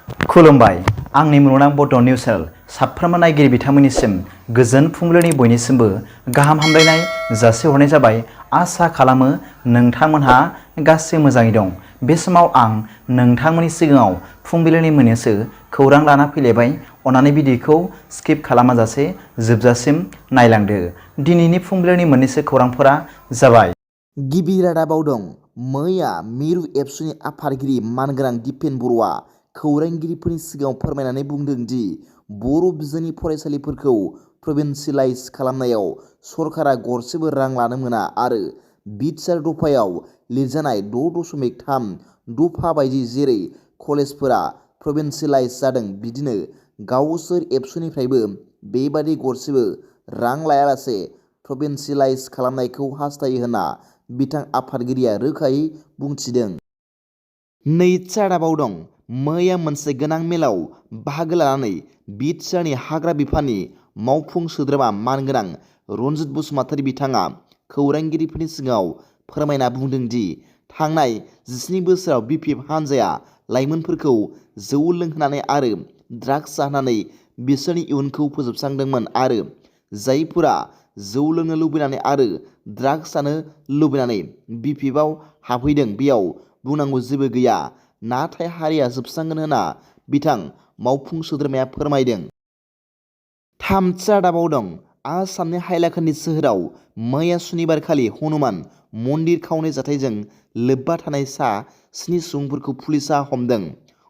खुलुमबाय आंनि मुलुगनां बड' निउस चेनेल साफ्रोमबो नायगिरि बिथांमोननिसिम गोजोन फुंबिलिनि बयनिसिमबो गाहाम हामलायनाय जासिहरनाय जाबाय। आसा खालामो नोंथांमोनहा गासै मोजाङै दं। बे समाव आं नोंथांमोननि सिगाङाव फुंबिलिनि मोननैसो खौरां लाना फैलायबाय। अन्नानै भिडिअखौ स्किप खालामाजासे जोबजासिम नायलांदो। दिनैनि फुंबिलिनि मोननैसो खौरांफोरा जाबाय। गिबि रादाबाव दं। मैया मिरु एबसुनि आफादगिरि मानगोनां दिपेन बर'आ खौरांगिरिफोरनि सिगाङाव फोरमायनानै बुंदों दि बर' बिजोंनि फरायसालिफोरखौ प्रभिन्सियेलाइज खालामनायाव सरकारा गरसेबो रां लानो मोना आरो बिटिआर दफायाव लिरजानाय 6.3 दफा बायदि जेरै कलेजफोरा प्रभिन्सियेलाइज जादों बिदिनो गावसोर एबसुनिफ्रायबो बेबादि गरसेबो रां लायालासे प्रभिन्सियेलाइज खालामनायखौ हास्थायो होनना बिथां आफादगिरिया रोखायै बुंथिदों। नैथि रादाबाव दं। मैया मोनसे गोनां मेलाव बाहागो लानानै बिटिआरनि हाग्रा बिफाननि मावफुं सोद्रोमा मानगोनां रनजित बसुमतारी बिथाङा खौरांगिरिफोरनि सिगाङाव फोरमायना बुंदों दि थांनाय 17 बोसोराव बिपिएफ हानजाया लाइमोनफोरखौ जौ लोंहोनानै आरो ड्राग्स जाहोनानै बिसोरनि इयुनखौ फोजोबस्रांदोंमोन आरो जायफोरा जौ लोंनो लुबैनानै आरो ड्राग्स जानो लुबैनानै बिपिएफआव हाबहैदों बेयाव बुंनांगौ जेबो गैया, नाथाय हारिया जोबस्रांगोन होनना बिथां मावफुं सोद्रोमाया फोरमायदों। थामथि रादाबाव दं। आसामनि हाइलाकान्दि सोहोराव मैया सुनिबारखालि हनुमान मन्दिर खावनाय जाथायजों लोब्बा थानाय सा 7 सुबुंफोरखौ पुलिसआ हमदों।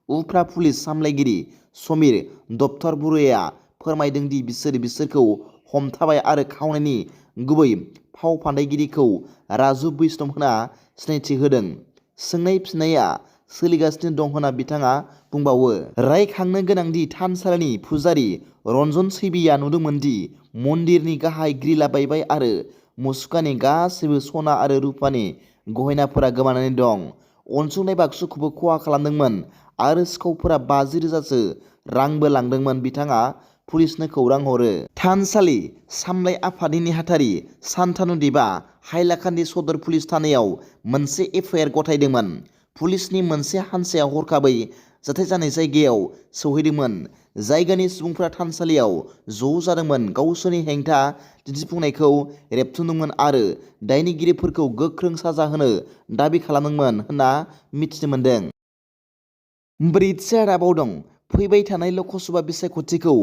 उफ्रा पुलिस सामलायगिरि समीर दत्तर बरुवाया फोरमायदों दि बिसोरखौ हमथाबाय आरो खावनायनि गुबै फावफान्दायगिरिखौ राजु बैष्णव होनना सिनायथि होदों। सोंनाय फिननाया सोलिगासिनो दं होनना बिथाङा बुंबावो। रायखांनो गोनांदि थानसालिनि पुजारी रन्जन सैबिया नुदोंमोन दि मन्दिरनि गाहाय ग्रिलआ बायबाय आरो मुसुखानि गासैबो सना आरो रुपानि गहेनाफोरा गोमानानै दं। अनसुंथाइ बाक्सुखौबो खहा खालामदोंमोन आरो सिखावफोरा 50,000सो रांबो लांदोंमोन। बिथाङा पुलिसनो खौरां हरो। थानसालि सामलाय आफादनि नेहाथारि शान्तानु देबआ हाइलाकान्दि सदर पुलिस थानायाव मोनसे एफआइआर गथायदोंमोन। पुलिसनि मोनसे हानजाया हरखाबै जाथाय जानाय जायगायाव सौहैदोंमोन। जायगानि सुबुंफोरा थानसालियाव ज' जादोंमोन, गावसोरनि हेंथा दिन्थिफुंनायखौ रेबथुमदोंमोन आरो दायनिगिरिफोरखौ गोख्रों साजा होनो दाबि खालामदोंमोन होनना मिथिनो मोन्दों। ब्रैथि रादाबाव दं। फैबाय थानाय ल'कसभा बिसायख'थिखौ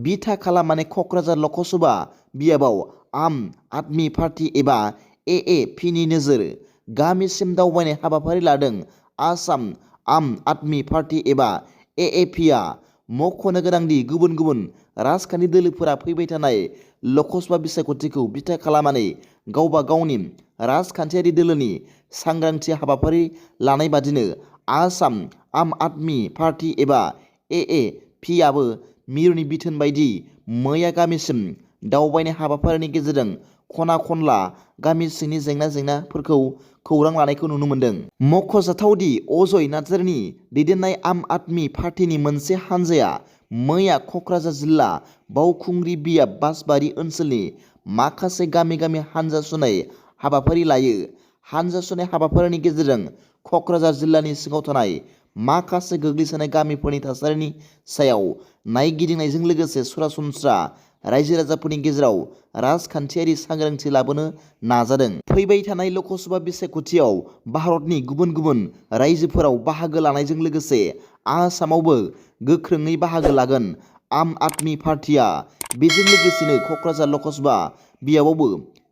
बिथा खालामनानै क'क्राझार ल'कसभा बियाबाव आम आदमी पार्टी एबा AAPनि नोजोर गामिसिम दावबायनाय हाबाफारि लादों। आसाम आम आदमी पार्टी एबा AAPआ मख'नो गोनांदि गुबुन गुबुन राजखान्थि दोलोफोरा फैबाय थानाय ल'कसभा बिसायख'थिखौ बिथा खालामनानै गावबा गावनि राजखान्थियारि दोलोनि सांग्रांथि हाबाफारि लानाय बादिनो आसाम आम आदमी पार्टी एबा AAPआबो मिरुनि बिथोन बायदि मैया गामिसिम दावबायनाय हाबाफारिनि गेजेरजों खना खनला गामि सिंनि जेंनाफोरखौ खौरां लानायखौ नुनो मोन्दों। मख'जाथावदि अजय नार्जारिनि दैदेननाय आम आदमी पार्टीनि मोनसे हानजाया मैया क'क्राझार जिल्ला बावखुंग्रि बियाब बासबारि ओनसोलनि माखासे गामि गामि हानजा सुनाय हाबाफारि लायो। हानजा सुनाय हाबाफारिनि गेजेरजों क'क्राझार जिल्लानि सिङाव थानाय माखासे गोग्लैसोनाय गामिफोरनि थासारिनि सायाव नायगिदिंनायजों लोगोसे सरासनस्रा रायजो राजाफोरनि गेजेराव राजखान्थियारि सांग्रांथि लाबोनो नाजादों। फैबाय थानाय ल'कसभा बिसायख'थियाव भारतनि गुबुन गुबुन रायजोफोराव बाहागो लानायजों लोगोसे आसामावबो गोख्रोङै बाहागो लागोन। आम आदमी पार्टीआ बेजों लोगोसेनो क'क्राझार ल'कसभा बियाबावबो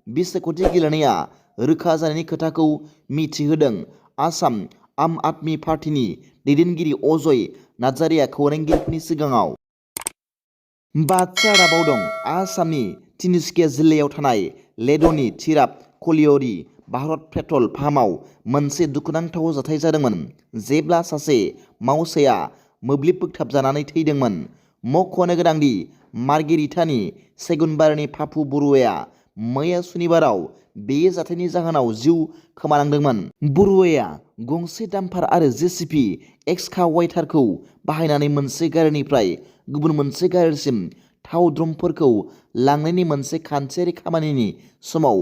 बिसायख'थि गेलेनाया रोखा जानायनि खोथाखौ मिथिहोदों। आसाम आम आदमी पार्टीनि दैदेनगिरि अजय नार्जारिया खौरांगिरिफोरनि सिगाङाव। बाथि रादाबाव दं। आसामनि तिनिसुकिया जिल्लायाव थानाय लेड'नि थिराप कलियरी भारत पेट्रल पाम्पआव मोनसे दुखुनांथाव जाथाय जादोंमोन जेब्ला सासे मावसाया मोब्लिब बोगथाबजानानै थैदोंमोन। मख'नो गोनांदि मार्गेरिटानि सेगुनबारिनि पापु बरुवाया मैया सुनिबाराव बे जाथायनि जाहोनाव जिउ खोमानांदोंमोन। बरुवाया गंसे डाम्पार आरो जेसिबि एक्सकावेटारखौ बाहायनानै मोनसे गारिनिफ्राय गुबुन मोनसे गारिसिम थाव ड्रमफोरखौ लांनायनि मोनसे खान्थियारि खामानिनि समाव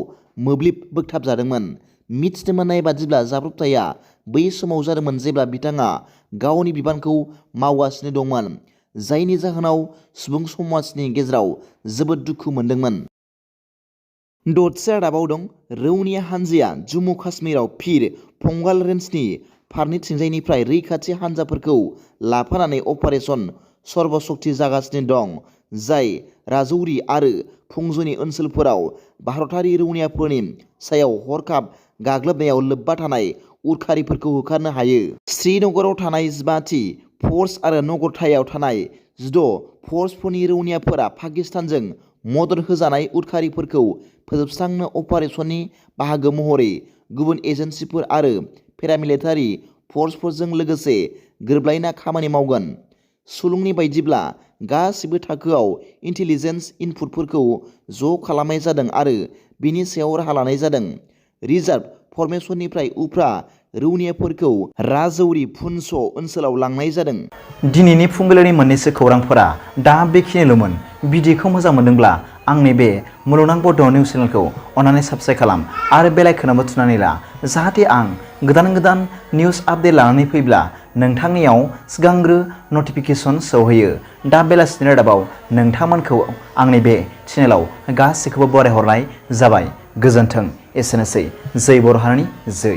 मोब्लिब बोगथाबजादोंमोन। मिथिनो मोननाय बादिब्ला जाब्रबथाया बै समाव जादोंमोन जेब्ला बिथाङा गावनि बिबानखौ मावगासिनो दंमोन, जायनि जाहोनाव सुबुं समाजनि गेजेराव जोबोद दुखु मोनदोंमोन। दथसे रादाबाव दं रौनिया हानजाया जम्मु काश्मीराव फिर पंगाल रेन्जनि फारनैथिंजायनिफ्राय रैखाथि हानजाफोरखौ लाफानानै अपारेशन सर्बशक्ति जागासिनो दं, जाय राजौरी आरो फुंजनि ओनसोलफोराव भारतारि रौनियाफोरनि सायाव हरखाब गाग्लोबनायाव लोब्बा थानाय उदखारिफोरखौ होखारनो हायो। श्रीनगराव थानाय 15थि फर्स आरो नगरतायाव थानाय 16 फर्सफोरनि रौनियाफोरा पाकिस्तानजों मदद होजानाय उदखारिफोरखौ फोजोबस्रांनो अपारेशननि बाहागो महरै गुबुन एजेन्सिफोर आरो पेरामिलिटारि फर्सफोरजों लोगोसे गोरोबलायना खामानि मावगोन। सुलुंनि बायदिब्ला गासिबो थाखोआव इन्टेलिजेन्स इनपुटफोरखौ ज' खालामनाय जादों आरो बेनि सायाव राहा लानाय जादों। रिजार्भ फर्मेशननिफ्राय उफ्रा रौनियाफोरखौ राजौरी पुन्छ ओनसोलाव लांनाय जादों। दिनैनि फुंबिलिनि मोननैसो खौरांफोरा दा बेखिनिल'मोन। भिडिअखौ मोजां मोनदोंब्ला आंनि बे मुलुगनां बड' निउस चेनेलखौ अन्नानै साबस्क्राइब खालाम आरो बेल आइकनआवबो थुनानै ला, जाहाथे आं गोदान निउस आपडेट लानानै फैब्ला नोंथांनियाव सिगांग्रो नटिफिकेसन सौहैयो। दा बेलासिनि रादाबाव नोंथांमोनखौ आंनि बे चेनेलाव गासैखौबो बरायहरनाय जाबाय। गोजोन्थों। एसेनोसै। जै बर' हारिनि जै।